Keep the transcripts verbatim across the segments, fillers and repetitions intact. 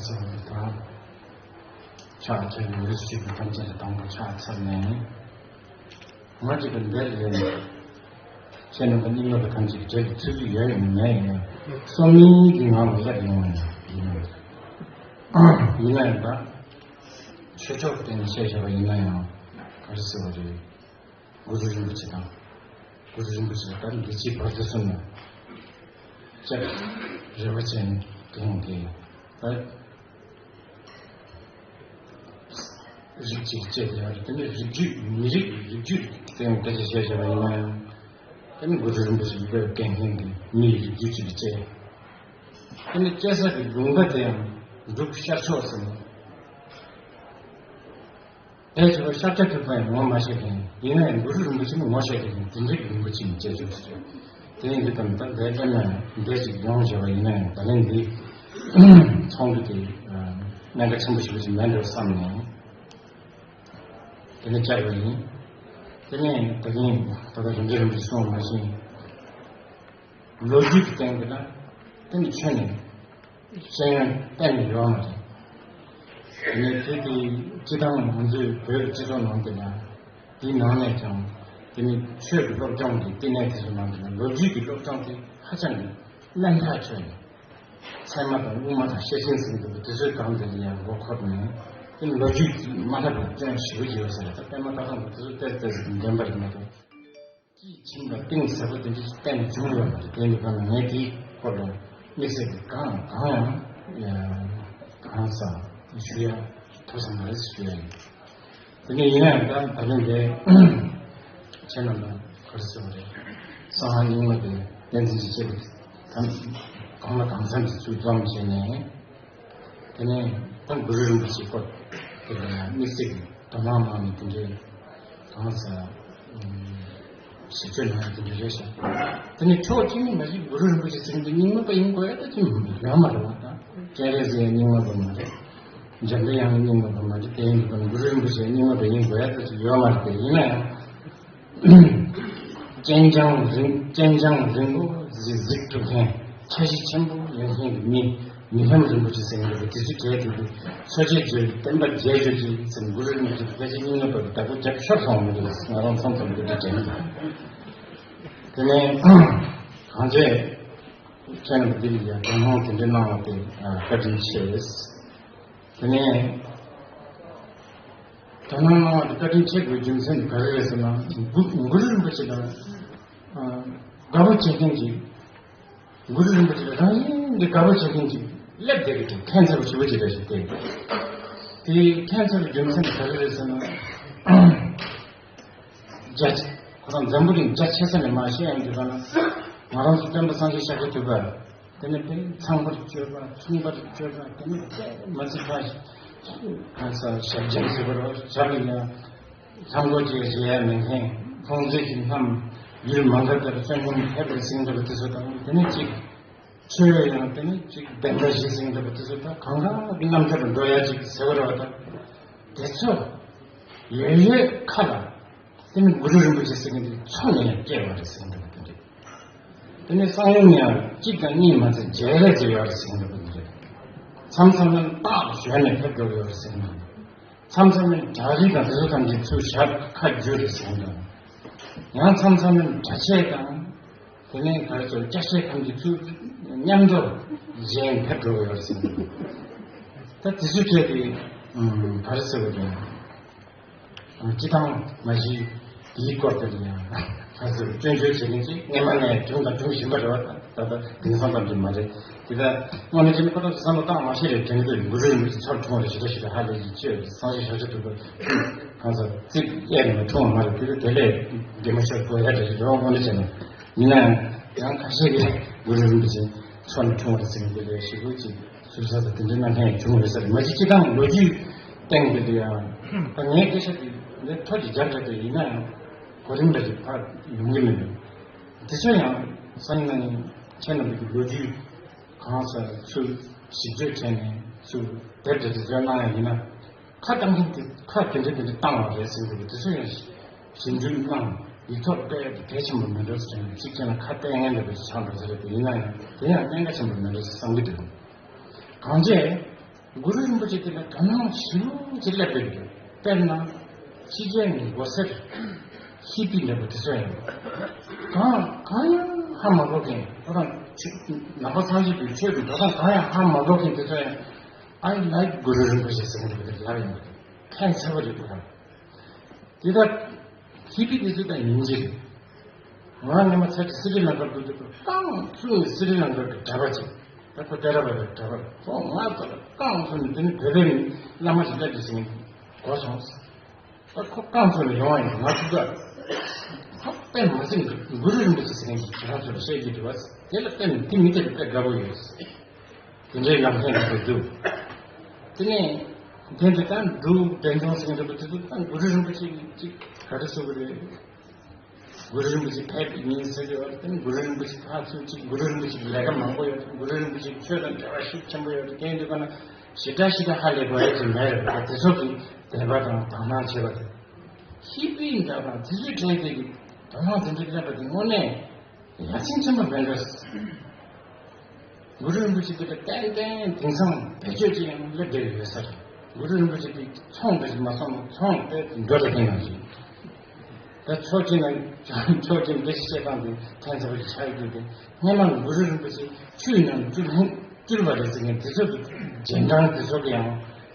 ཚར་བ་དང་། ཕྱག་འཚལ་ནས་འོད་ཟེར་གྱི་ཐམས་ཅད་ཀྱི་དང་པོ་ཕྱག་འཚལ་ནས། ང་གཅིག་གི་འདིར་ཡོད་ནས། ཁྱེད་རྣམ་པ་སྙིགས་མ་པ་ཐམས་ཅད་ཀྱི་གྲལ་དུ་ཚུད་ཀྱི་ཡོད་ཡིན་ནའི་ཡང་། སོམ་ཉི་གི་ངང་ལ་སླེབས་ཡོང་བ་ཡིན་ན། ཡིན་ན་ཡང་ད། ཆོས་ཕྱོགས་སྟེང་ནས་བཤད་བཞག་པ་ཡིན་ན་ཡང་། ག་རེ་ཟེར་བ་རེད། གུ་རུ་རིན་པོ་ཆེ་དང་། གུ་རུ་རིན་པོ་ཆེ་ད་འདི་ཕྱི་བར་དུ་གསུམ་ན་ལྕགས་རལ་པ་ཅན་གྱི་ཡོང་གི། ད་རིགས་གཅིག་བཅས་ཡོད་རེད། དེ་ནི་རིགས་རྒྱུད་མི་རིགས་རིགས་རྒྱུད་སྟེང་སྐད་ཆ་བཤད་བཞག་པ་ཡིན་ན་ཡང་། དེ་ནི་གུ་རུ་རིན་པོ་ཆེ་ལ་དགེ་མཁན་གྱི་མིའི་རིགས་རྒྱུད་ཅིག་གིས་བཅད། དེ་ནི་བཅད་ས་གི་ལུང་པ་དེ་ཡང་འབྲུག་ཤར་ཕྱོགས་ཟེར་ནས། ཕལ་ཆེ་བ་ཤཱཀྱ་ཐུབ་པ་ཡང་ངོ་མ་ཤེས་མཁན། ཡིན་ན་ཡང་གུ་རུ་རིན་པོ་ཆེ་ནི་ངོ་ཤེས་མཁན་དེ་འདྲའི་རིན་པོ་ཆེ་ཡིན་ཅེས་བརྗོད་ཀྱི་ཡོད། དེ་ཡིན་དུས་ཙམ་ད་འདས་ཙམ་ན་འདས་ཅིག་ཡོང་བཞག་པ་ཡིན་ན་ཡང་། ད་ལན་འདི་ཚོགས་འདུ་དེ་གནད་འགག་ཆེན་པོ་ཞིག་ཅིག་མིན་འགྲོ་བསམ་ནས། དེ་ནས་བཅར་བ་ཡིན། དེ་ནས་ད་གིན་ད་ལྟ་རིན་པོ་ཆེས་གསུངས་པ་བཞིན། ལོ་རྒྱུས་ཀྱི་སྟེང་དུ་ན་དེ་ནི་ཆོས་ནི་ཤེས་ཡོན་གཏན་ནས་ཡོད་མ་རེད། དེ་ནས་དེ་དེ་སྤྱི་བཏང་ང་ཚོའི་བོད་སྤྱི་ཚོགས་ནང་དུ་ན། དེའི་ནང་ནས་ཀྱང་དེ་ནི་ཆོས་ཀྱི་སློབ་སྦྱོང་གི་བསྟི་གནས་དེ་ཚོ་ནང་དུ་ན་ལོ་རྒྱུས་ཀྱི་སློབ་སྦྱོང་དེ་ཧ་ཅང་གི་རྣམ་ཐར་ཆོས་ནི། ཚད་མ་དང་དབུ་མ་དང་ཤེར་ཕྱིན་ཟེར་གྱི་འདུག་དེ་ཚོའི་སྒང་དེ་ལ་ཡང་མགོ་འཁོར་ནས། དེ་ནི་ལོ་རྒྱུས་ཀྱི་མ་ལྷག་པའི་སྐྱོན་ཞེ་པོ་ཅིག་ཡོད་ས་རེད། ད་པད་མ་སྟག་ཚང་དང་དེ་ཚོ་ཏོག་ཙམ་འགྲན་པ་རེད་མ་གཏོགས། དཀྱིལ་ཕྱིན་པ་གཏིང་ཟབ་པོ་དེ་འདྲ་ཞིག་གཏན་ནས་བྱུང་ཡོད་མ་རེད། དེ་འདི་ག་ན་ངས་དེའི་སྐོར་ལ་དམིགས་བསལ་གྱི་གང་གང་ཡང་གང་ཟག་ཞུ་ཡ་ཐུབ་ས་མ་རེད་ཞུ་ཡ་ཡིན། དེ་ནས་ཡིན་ན་ཡང་ད་ད་ལན་དེ་ཁྱེད་རྣམས་ལ་ག་རེ་ཟེར་བ་རེད། གསང་སྔགས་རྙིང་མ་དེ་བསྟན་འཛིན་གྱི་སྐྱེས་བུ་དམ་གང་ལ་གང་འཚམ་གྱིས་ཚུར་འཛོམས་བྱས་ནས། དེ་ནས་ད་གུ་རུ་རིན་པོ་ཆེའི་སྐོར་དེ་ལ་ཡང་དམིགས་བསལ་གྱི་དོ་སྣང་གནང་ནས་དེ་འདྲའི་གང་ཟག་ཞིབ་དཔྱོད་གནང་ཡ་དེ་འདྲ་རེད་ཤག་དེ་ནས་ཁྱོད་ཅི་ནས་མ་གཞི་གུ་རུ་རིན་པོ་ཆེ་ཟེར་མཁན་དེ་རྙིང་མ་པ་ཡིན་དགོས་ཡ་ད་ཅི་ཡོད་མ་རེད་བ། ད་སྤྱན་རས་གཟིགས་ཡང་རྙིང་མ་པ་མ་རེད། འཇམ་པའི་དབྱངས་རྙིང་མ་པ་མ་རེད། དེ་ཡིན་དུས་གུ་རུ་རིན་པོ་ཆེ་རྙིང་མ་པ་ཡིན་དགོས་ཡ་ད་ཅི་ཡོད་མ་རེད། དེ་ཡིན་ན་ཡང་། གཅན་འཕྲང་རིང་། གཅན་འཕྲང་རིང་པོ་གཟིགས་གཟིགས་ཐུབ་མཁན། འཆར་གཞི་ཆེན་པོ་ཡོད་མཁན་གྱི་མི། མི་ཕམ་རིན་པོ་ཆེ་ཟེར་མཁན་འདུག་དེ་ཚོའི་གྲས་དེ་འདུག་འཚོ་བྱེད་བརྗོད་བསྟན་པ་རྒྱས་བརྗོད་ཅིག་ཟེར་ནས་གུ་རུ་རིན་པོ་ཆེ་ཕལ་ཆེར་རྙིང་མ་པ་གི་བདག་པོ་རྒྱབ་ཤོར་སོང་བ་མི་འདུག་ང་རང་མཚམས་མཚམས་འདི་འདྲ་དྲན་གྱི་འདུག་དེ་ནས་གང་བྱས་ཁྱེད་རྣམ་པ་འདི་ལ་ཡང་དོ་སྣང་དེ་འདྲ་གནང་བ་དེ་བཀའ་དྲིན་ཆེ། དེ་ནས་དོ་སྣང་གནང་བ་དེ་བཀའ་དྲིན་ཆེ་དགོས་རྒྱུ་མཚན་དེ་ག་རེ་རེད་ཟེར་ན། གུ་གུ་རུ་རིན་པོ་ཆེ་དང་དགའ་པོ་བྱེད་མཁན་གྱི། གུ་རུ་རིན་པོ་ཆེ་ལ་རང་བཞིན་གྱིས་དགའ་པོ་བྱེད་མཁན་གྱི་སླེབས་བསྡད་ཀྱི་འདུག་ཁྱད་མཚར་པོ་ཞེ་པོ་ཅིག་རེད་ཞེས་བལྟས། དེ་ཁྱད་མཚར་པོའི་རྒྱུ་མཚན་དེ་ག་རེ་རེད་ཟེར་ན། རྒྱ་ཆེ། ཁོ་རང་འཛམ་བུ་གླིང་རྒྱ་ཆེ་ས་ནས་མར་བཤད་ཡོང་དུས་ག་ན། ང་རང་ཚོ་སྟོན་པ་སངས་རྒྱས་ཤཱཀྱ་ཐུབ་པ། དེ་ནས་དཔེ་ཚངས་པར་སྤྱོད་པ། མཚུངས་པར་སྤྱོད་པ། དེ་ནས་དཔེ་མ་ཚད་པ་གང་ཟག་ཞབས་འབྱམས་ཟེར་བ་རོ། ཞབས་ལ་ཡང་ལྷམ་གོག་ཅིག་བཞེས་ཡ་མེད་མཁན། ལྷུང་བཟེད་ཀྱི་ལྷམ་ཡུལ་མ་འགའ་དེར་བཙོན་ཁང་ཕེབས་པར་ཟིན་འདུག་པ་དེ་ཚོ་དང་། དེ་ནས་གཅིག་ཆོས་ཡང་དེ་ནས་གཅིག་བདེན་པ་བཞི་ཟིན་འདུག་པ་དེ་ཚོ་དང་། གང་ག་གི་རྣམ་ཐར་འགྲོ་ཡ་ཅིག་ཟེར་བ་རོ། ད་དེ་ཚོ་ཡོད་ཡོད་ཁ་ལ། དེ་ནི་གུ་རུ་རིན་པོ་ཆེ་ཟེར་མཁན་དེ་མཚོ་ནས་ཡང་སྐྱེ་བ་རེད་ཟེར་མཁན་དེ་འདྲ། དེ་ནི་གསང་ཡུམ་ཡང་གཅིག་དང་གཉིས་མ་ཚད་བརྒྱད་རེ་ཅིག་ཡོད་རེད་ཟེར་མཁན་དེ་འདྲ། མཚམས་མཚམས་ནི་སྟག་ཞོན་ནས་ཕེབས་འགྲོ་ཡོད་རེད་ཟེར་མཁན། མཚམས་མཚམས་ནི་བྲག་རི་དང་དེ་ཚོ་ཐམས་ཅད་ཚུར་ཞབས་ཁ་བསྒྱུར་རེད་ཟེར་མཁན། ཡང་མཚམས་མཚམས་ནི་གྲྭ་ཆས་དང་། དེ་ནས་ག་རེ་ཟེར། སྐྱ་ཆས་ཐམས་ཅད་ཚུར་མཉམ་དུ་བཞེས་ཕེབས་འགྲོ་ཡོད་རེད་ཟེར་མཁན། ད་དེ་ཚོའི་གྲས་དེ་ག་རེ་ཟེར་བ་རེད། སྤྱི་བཏང་མ་གཞི་དེའི་སྐོར་དེ་ལ་ཡང་ཁ་ཚུར་སྐྱོན་བརྗོད་བྱེད་མཁན་ཅིག་སྔོན་མ་ནས་བྱུང་དང་འབྱུང་བཞིན་པ་རེད་བ། ད་ལྟ་དེང་སང་ཙམ་གྱི་མ་རེད། དེ་ལྟར་དངོས་གནས་བྱས་ན་ཁོ་ཐག་བསམ་བློ་བཏང་མ་ཤེས་རེད་དྲན་གྱི་འདུག་གུ་རུ་རིན་པོ་ཆེ་ཚུར་འཁྲུངས་རེད་ཞེ་དྲག་ཞེ་དྲག་ཧ་ལས་ཀྱི་ཅོས་སངས་རྒྱས་ཤཱཀྱ་ཐུབ་པ་གང་ཟག་རྩིབས་གཡས་ནས་འཁྲུངས་པ་མ་རེད། དེ་ལས་དེ་ལས་གད་མོ་ཤོར་དགོས་ཡ་རེད་རེད་བ། དངོས་གནས་བྱས་ན། ཡིན་ན་ཡང་ཡང་ཁ་ཤས་ཀྱིས་གུ་རུ་རིན་པོ་ཆེ་མཚོ་ནས་འཁྲུངས་པ་རེད་ཟེར་མཁན་དེ་ལས་ཞེ་པོ་ཅིག་ཟུར་ཟ་དང་དེ་འདྲའི་རྣམ་གཞག་ཡང་བྱུང་རེད་ཟེར། མ་གཞི་སྤྱི་བཏང་ལོ་རྒྱུས་སྟེང་དེ་དུ་ཡང་ད་ངའི་སྐད་ཆ་དེ་འདི་ཐོ་ཅིག་རྒྱབ་བཞག་དེ་ཡིན་ན་ཡང་གོ་རིམ་འདྲ་ཅིག་ཕར་ཡོང་གི་མི་འདུག་དེ་ཚོ་ཡང་སང་ཉིན་གནངས་ཉིན་ཁྱེད་རྣམ་པ་གི་ལོ་རྒྱུས་གང་ཟག་ཚུར་ཞིབ་བརྗོད་བྱས་ནས་ཚུར་དེབ་འདྲ་ཅིག་བཟོས་གནང་ཡ་ཡིན་ན། ཁ་བཏང་མཁན་དེ་ཁ་དེ་འདྲ་དེ་འདྲ་བཏང་བ་རེད་ཟེར་གྱི་འདུག་དེ་ཚོ་ཡང་ཞིབ་འཇུག་གནང་། ཡིག་ཐོག་སྤེལ་ཡ་དེ་གལ་ཆེན་པོ་མིན་འགྲོ་ཟེར་ནས་གཅིག་བྱས་ན་ཁ་གཏད་ངན་འདྲ་པོ་ཞིག་ཆགས་འགྲོ་ཟེར་རེད་དེ། ཡིན་ན་ཡང་དེ་ཡང་གནད་འགག་ཆེན་པོ་མིན་འགྲོ་ཟེར་བསམ་གྱི་འདུག་གང་བྱས། གུ་རུ་རིན་པོ་ཆེ་དེ་ལ་དོ་སྣང་ཞེ་པོ་ཅིག་སླེབས་ཡོད་རེད། དཔེར་ན། ཕྱི་རྒྱལ་ནས་མགོ་སེར་ཧི་པི་འདྲ་པོ་དེ་ཚོ་ཡང་། གང་གང་ཡང་ཧ་མ་གོ་མཁན། ཁོ་རང་ཆོས་ནང་པ་ཚང་གི་དུས་ཆོས་ཀྱི་འགྲོ་སྟངས་གང་ཡང་ཧ་མ་གོ་མཁན་དེ་ཚོ་ཡང་། I like གུ་རུ་རིན་པོ་ཆེ་ཟེར་མཁན་འདྲ་པོ་དེ་ལབ་ཡོང་གི་འདུག་ཕན་ཚ་པོ་རེད་ཁོ་རང་། དེ་ལྟར་ཧི་པི་དེ་ཚོ་དང་ཡིན་གྱི་རེད། ང་སྔོན་མ་ཚར་གཅིག་སི་རི་ལང་ཀར་འདུག་དུས་རྐང་བཙུགས་ནས་སི་རི་ལང་ཀར་གྱི་གྲྭ་པ་ཅིག་ད་ཁོ་ཏེ་ར་བ་རའི་གྲྭ་པ་རེད། ཁོ་ང་ཚོ་ལ་རྐང་བཙུགས་ནས། དེ་ནི་བོད་པའི་བླ་མ་ཞིག་སླེབས་ཀྱི་ཟིན་གོ་སོང་། ད་ཁོ་རྐང་བཙུགས་ནས་ཡོང་བ་ཡིན། ང་ཚོ་ད་ཧ་པས་མ་ཟིན་གྱི་གུ་རུ་རིན་པོ་ཆེ་ཟེར་མཁན་གྱི་ཁྱེད་རང་ཚོ་ལ་བཤད་ཀྱི་འདུག་བ། དེ་ལ་བརྟེན་ནས་དེ་མི་དེ་ལ་དཔེ་དགའ་པོ་ཡོད། དེ་འདྲའི་ལམ་སེང་ལ་འགྲོ་རྒྱུ། དེ་ནས་དེ་འདྲ་དང་འབྲུག་འབྲས་ལྗོངས་ཟེར་མཁན་འདྲ་པོ་དེ་ཚོ་དང་གུ་རུ་རིན་པོ་ཆེ་གི་ཅིག་ག་རེ་ཟེར་དགོས་རེད། གུ་རུ་རིན་པོ་ཆེ་ཕེབས་པའི་ཉིན་ཟེར་གྱི་ཡོད་རེད། དེ་ནས་གུ་རུ་རིན་པོ་ཆེ་ཕར་ཚུར་ཅིག་གུ་རུ་རིན་པོ་ཆེ་གི་ལས་ཀ་མང་པོ་ཡོད་རེད། གུ་རུ་རིན་པོ་ཆེ་གི་ཆོས་དང་འབྲེལ་བ་ཤུགས་ཆེན་པོ་ཡོད་རེད། དེ་འདྲ་ག་ན་ཞེ་དྲག་ཞེ་དྲག་ཧ་ལས་དགོས་ཡ་ཅིག་མེད་རེད། དེ་ཚོ་གི་དད་པ་དང་དག་སྣང་བྱེད་པ་དེ། ཧི་པི་འདྲ་དང་དེ་ཚོའི་གྲས་དེ་གི་དོ་སྣང་དེ་འདྲ་སླེབས་པ་དེ་དངོས་གནས། ཡ་མཚན་ཆེན་པོ་མེད་འགྲོ། གུ་རུ་རིན་པོ་ཆེ་དེ་ལ་ཏན་ཏན་དེང་སང་བེད་སྤྱོད་ཅིག་ཡང་སླེབས་བསྡད་ཡོད་ས་རེད། གུ་རུ་རིན་པོ་ཆེ་དེ་ཚོང་འདྲ་ཞིག་མ་སོང་ན་ཚོང་དེ་འགྲོ་ལ་ཕན་ཡང་ཞིག་ད་ཕྱོགས་གཅིག་ན་ཕྱོགས་གཅིག་འདྲ་ཞིག་བཤད་སྟངས་དེ་ཕན་ཚ་པོ་ཞིག་ཆགས་ཡོད་དེ། སྔོན་མ་གུ་རུ་རིན་པོ་ཆེ་ཆུའི་ནང་བཅུག་ཧུང་བསྐྱུར་བ་རེད་ཟེར་མཁན་དེ་ཚོ་གི་རྗེས་འབྲང་དེ་ཚོ་གི་ཡང་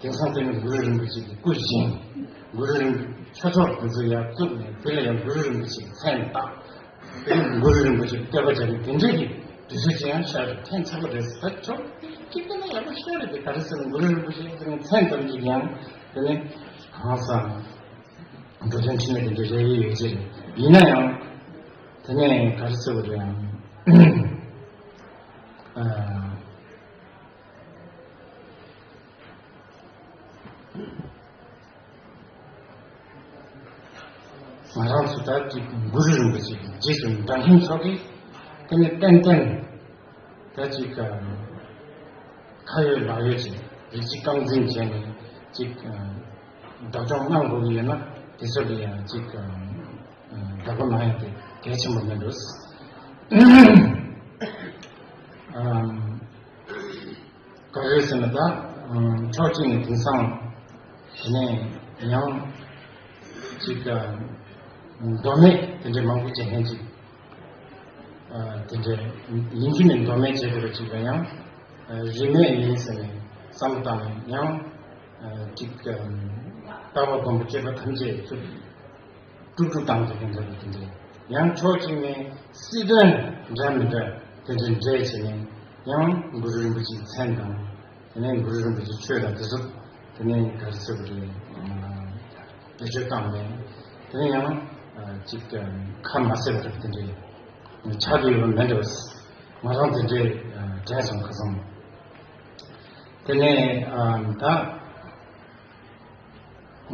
དེང་སང་དེ་ནི་གུ་རུ་རིན་པོ་ཆེ་གི་སྐུ་བཞེངས། གུ་རུ་རིན་པོ་ཆེ་ཆོས་ཚོགས་དེ་ཚོ་ཡར་བཙུགས་ནས་དེ་ལ་ཡང་གུ་རུ་རིན་པོ་ཆེ་གི་མཚན་བཏགས། དེ་ནི་གུ་རུ་རིན་པོ་ཆེ་བསྟོད་པ་བྱ་རྒྱུ་དེ་འདྲའི་གི་དུས་ཚོད་ཅིག་ཡང་ཤར་རེད། ཕན་ཆེ་བ་རེད་ཟེར་ཆོག་གི་དེ་ན་ཡག་པོ་ཤོད་རེད། དེ་ག་རེ་ཟེར་ན་གུ་རུ་རིན་པོ་ཆེ་ཟེར་ན་མཚན་ཙམ་ཞིག་ཡང་དེ་ནི་གང་ཟག་འགྲོ་དོན་ཕྲིན་ལས་དེ་འདྲ་རེ་ཡོད་ཀྱི་རེད། ཡིན་ན་ཡང་དེ་ནས་ག་རེ་ཟེར་བ་རེད་ཡང་། ང་རང་ཚོ་ད་ཅིག་གུ་རུ་རིན་པོ་ཆེ་གི་རྗེས་སུ་འབྲང་མཁན་ཚོ་གིས་དེ་ནི་ཏན་ཏན་ད་ཅིག་ཁ་ཡོད་ལག་ཡོད་ཅིག་རིགས་གཅིག་རྐང་འཛིན་བྱས་ནས་ཅིག་བདག་སྐྱོང་གནང་དགོས་ཀྱི་ཡོད་ན། དེ་ཚོ་ལ་ཡང་ཅིག་བདག་པོ་གནང་ཡ་དེ་གལ་ཆེན་པོ་མིན་འགྲོ། ག་རེ་ཟེར་ན་ད། ཕྱོགས་གཅིག་ནས་དེང་སང་དེ་ནས་ཡང་ཅིག་མདོ་སྨད་དེ་འདྲའི་མང་པོ་བྱེད་མཁན་ཅིག་དེ་འདྲའི་ཡིན་གྱི་མིན་མདོ་སྨད་བྱེད་དགོས་པ་ཅིག་ལ་ཡང་རིས་མེད་ཡིན་ཟེར་ནས་བསམ་བློ་བཏང་ནས་ཡང་ཅིག་ལྟ་བ་སྒོམ་པ་སྤྱོད་པ་ཐམས་ཅད་ཚུར། དཀྲུག་དཀྲུག་བཏང་བྱས་ཀྱང་འདྲ་བའི་དེ་འདྲའི། ཡང་ཕྱོགས་གཅིག་ནས་སྲིད་དོན་འདྲ་མི་འདྲ་དེ་འདྲའི་འདྲ་བྱས་ནས་ཡང་གུ་རུ་རིན་པོ་ཆེའི་མཚན་དང་། དེ་ནས་གུ་རུ་རིན་པོ་ཆེའི་ཆོས་དང་དེ་ཚོ་དེ་ནས་ག་རེ་ཟེར་དགོས་རེད། བེད་སྤྱོད་བཏང་ནས་དེ་ནས་ཡང་ཅིག་ཁ་མ་བཟེད་པ་འདྲ་བའི་དེ་འདྲའི་ཆགས་ཀྱི་ཡོད་པ་མིན་འགྲོ། ང་རང་དེ་འདྲའི་དྲན་སོང་ཁ་སང་། དེ་ནས་ད།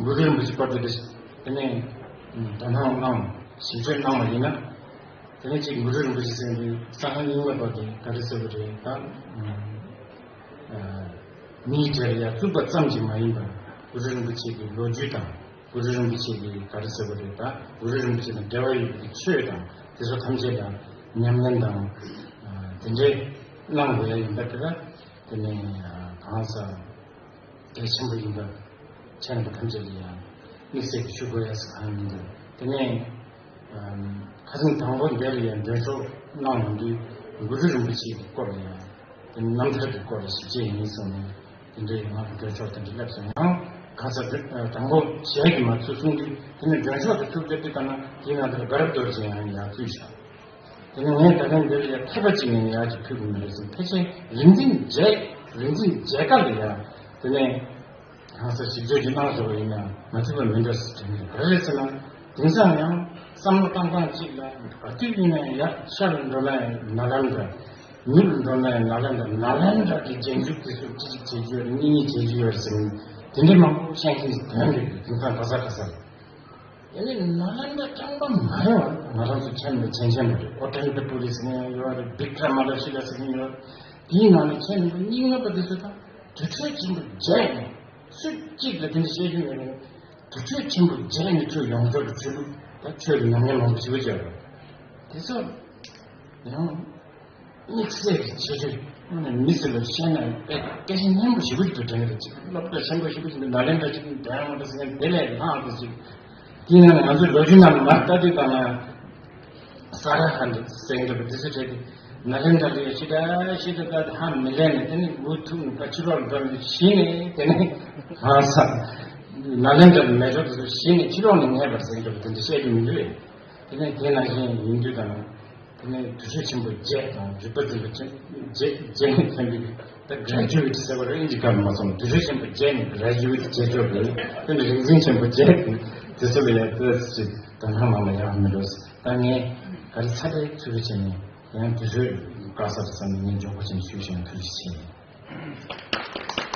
གུ་རུ་རིན་པོ་ཆེ་བར་དུ་དེ་དེ་ནས་དོ་སྣང་གནང་ཞིབ་དཔྱོད་གནང་བ་ཡིན་ན། དེ་ནས་ཅིག་གུ་རུ་རིན་པོ་ཆེ་ཟེར་འདི་གསང་སྔགས་རྙིང་མ་བར་དུ་ག་རེ་ཟེར་བ་རེད་ད། མིའི་གྲས་ལ་ཡར་བཙུགས་པ་ཙམ་གྱིས་མ་ཡིན་པར་གུ་རུ་རིན་པོ་ཆེ་གི་ལོ་རྒྱུས་དང་། གུ་རུ་རིན་པོ་ཆེ་གི་ག་རེ་ཟེར་བ་རེད་ད། གུ་རུ་རིན་པོ་ཆེ་དང་འབྲེལ་བ་ཡོད་པའི་ཆོས་དང་དེ་ཚོ་ཐམས་ཅད་ལ་ཉམས་ལེན་དང་། དེ་འདྲའི་གནང་དགོས་ཡ་ཡིན་པ་དེ་ལ་དེ་ནས་གང་ཟག་གལ་ཆེན་པོ་ཡིན་པ་ཁྱེད་རྣམ་པ་ཐམས་ཅད་ལ་ཡང་དམིགས་བསལ་གྱི་ཞུ་དགོས་ཡ་ཟེར་གང་མི་འདུག་དེ་ནས་ཁ་སང་དང་པོ་འདིར་ཡང་མགྲོན་ཤོག་གནང་ཡོང་དུས་གུ་རུ་རིན་པོ་ཆེ་གི་སྐོར་ལ་ཡང་དེ་རྣམ་ཐར་གྱི་སྐོར་ལ་ཞིབ་དཔྱད་ཡིན་གསུངས་ནས་དེ་འདྲའི་ང་ལ་མགྲོན་ཤོག་དེ་འདྲ་སླེབས་སོང་། ཡང་ཁ་ས་དང་པོ་ཞལ་གྱིས་མ་ཚུར་གསུང་དུས་དེ་ནས་མགྲོན་ཤོག་དེ་ཚུར་སླེབས་དུས་ལྟར་ན་དེའི་ནང་དུ་གར་རྡོ་རྗེ་ཡང་ཡར་ཚུད་བཞག་དེ་ནས་ངས་ད་ལན་འདིར་ཡ་མཁས་པ་ཅིག་ངས་ཡར་གྱི་ཕུལ་དགོས་མི་རེད་ཟེར། ཕལ་ཆེར་རིག་འཛིན་མཇལ་རིག་འཛིན་མཇལ་ཁ་ལ་ཡ་དེ་ནས་གང་ཟག་ཞིབ་དཔྱོད་ཀྱི་གནང་བཟོ་བ་ཡིན་ན་མ་ཐུབ་པ་མི་འདུག་ཟེར་དྲན་གྱི་རེད། ག་རེ་རེད་ཟེར་ན་དེང་སང་ཡང་བསམ་བློ་བཏང་སྟངས་གཅིག་ལ་ག་དུས་ཡིན་ན་ཡ་ཤར་ལ་འགྲོ་ན་ཡང་ནཱ་ལེནྡྲ། ཉིན་འགྲོ་ན་ཡང་ནཱ་ལེནྡྲ། ནཱ་ལེནྡྲ་གི་རྗེས་འཇུག་དེ་ཚོ་གཅིག་གཅིག་བྱེད་རྒྱུ་རེད། གཉིས་གཉིས་བྱེད་རྒྱུ་ཡོད་རེད་ཟེར་ནས་དེ་འདྲའི་མང་པོ་བཤད་མཁན་ཞིག་ཐོན་གྱི་འདུག་དེང་སང་ག་ས་ག་ས་ལ། དེ་ནི་ནཱ་ལེནྡྲ་རྐྱང་པ་མ་རེད་བ། ང་རང་ཚོ་མཁྱེན་པའི་མཁྱེན་མཁྱེན་པ་རེད། ཀོ་ཏན་དི་པུ་རི་ཟེར་མཁན་ཡོད་རེད། བི་ཀྲ་མ་ལ་ཤི་ལ་ཟེར་མཁན་ཡོད་རེད། དེའི་ནང་ནས་མཁྱེན་པ་རྙིང་མ་པ་དེ་ཚོ་དང་དུར་ཁྲོད་ཆེན་པོ་མཇལ་ནས་སུ་གཅིག་ལ་དེ་འདྲ་བཤད་རྒྱུ་མེད་རེད། དུར་ཁྲོད་ཆེན་པོ་མཇལ་ནས་ཁྱོད་ཡོངས་རྫོགས་ཀྱི་ཆོས་ལུགས་ད་ཆོས་ཀྱི་ཉམས་ལེན་མང་པོ་ཞེ་པོ་བྱས་རེད། དེ་ཚོ་ཡང་དམིགས་བསལ་གྱི་ཆེ་ཆེ། མི་ཚོ་ལ་བཤད་ན་དཔེ་སྐད་ཆ་སྙན་པོ་ཞེ་པོ་ཅིག་ཏུ་དྲན་གྱི་རེད། ཅིག་སློབ་གྲྭ་ཆེན་པོ་ཞེ་པོ་ཅིག་ཏུ་ནཱ་ལེནྡྲ་ཅིག་འགྲོ་ཡོང་བ་ཟེར་ན་དེ་ལས་ལྷག་ཏུ་ཅིག་དེའི་ནང་ང་ཚོའི་ལོ་རྒྱུས་ནང་མར་ལྟ་དུས་ཙམ་ལ་ས་ར་ཧ་འདི་སེང་འདྲ་པོ་འདི་ཚོ་བྲིས་ཏེ་ནཱ་ལེནྡྲ་ལ་ཡ་ཤི་ད་ཤི་ད་ད་ཧ་མི་ལེན་ནས་དེ་ནི་འུ་ཐུག་ནས་ཕར་ཕྱི་ལོགས་འགྲོ་ནས་ཤི་ནས་དེ་ནས་ཧ་ས་ནཱ་ལེནྡྲ་ལ་མེད་འགྲོ་དེ་ཚོ་ཤི་ནས་ཕྱི་ལོགས་ནས་ཉལ་བར་སེང་འདྲ་པོ་དེ་འདྲ་བཤད་རྒྱུ་མི་འདུག་དེ་ནས་དེ་ནང་བཞིན་ཡིན་དུས་ཙམ་དེ་ནས་དུར་ཁྲོད་ཆེན་པོ་བརྒྱད་དང་རིག་པ་འཛིན་པ་ཆེན་བརྒྱད་བརྒྱད་ནས་མཚོན་པའི་ད་graduate ཟེར་བ་རེད། ཨིན་ཇི་སྐད་མ་སོང་། དུར་ཁྲོད་ཆེན་པོ་བརྒྱད་ནས་graduate བྱེད་ཆོག་གི་དེ་ནས་རིག་འཛིན་ཆེན་པོ་བརྒྱད་དེ་ཚོ་ལ་ཡང་ད་ཅིག་དོ་སྣང་མང་བ་ཡང་མི་འགྲོ། ད་ངས་ག་རེ་ཚ་དྲོད་ཚུལ་བྱས་ནས་ཡང་དུར་ཁྲོད་བཀའ་ཟབ་བསམ་ནས་ངས་མགྱོགས་པོ་ཅན་ཞུས་ཤིང་ཐུགས་རྗེ་ཆེ།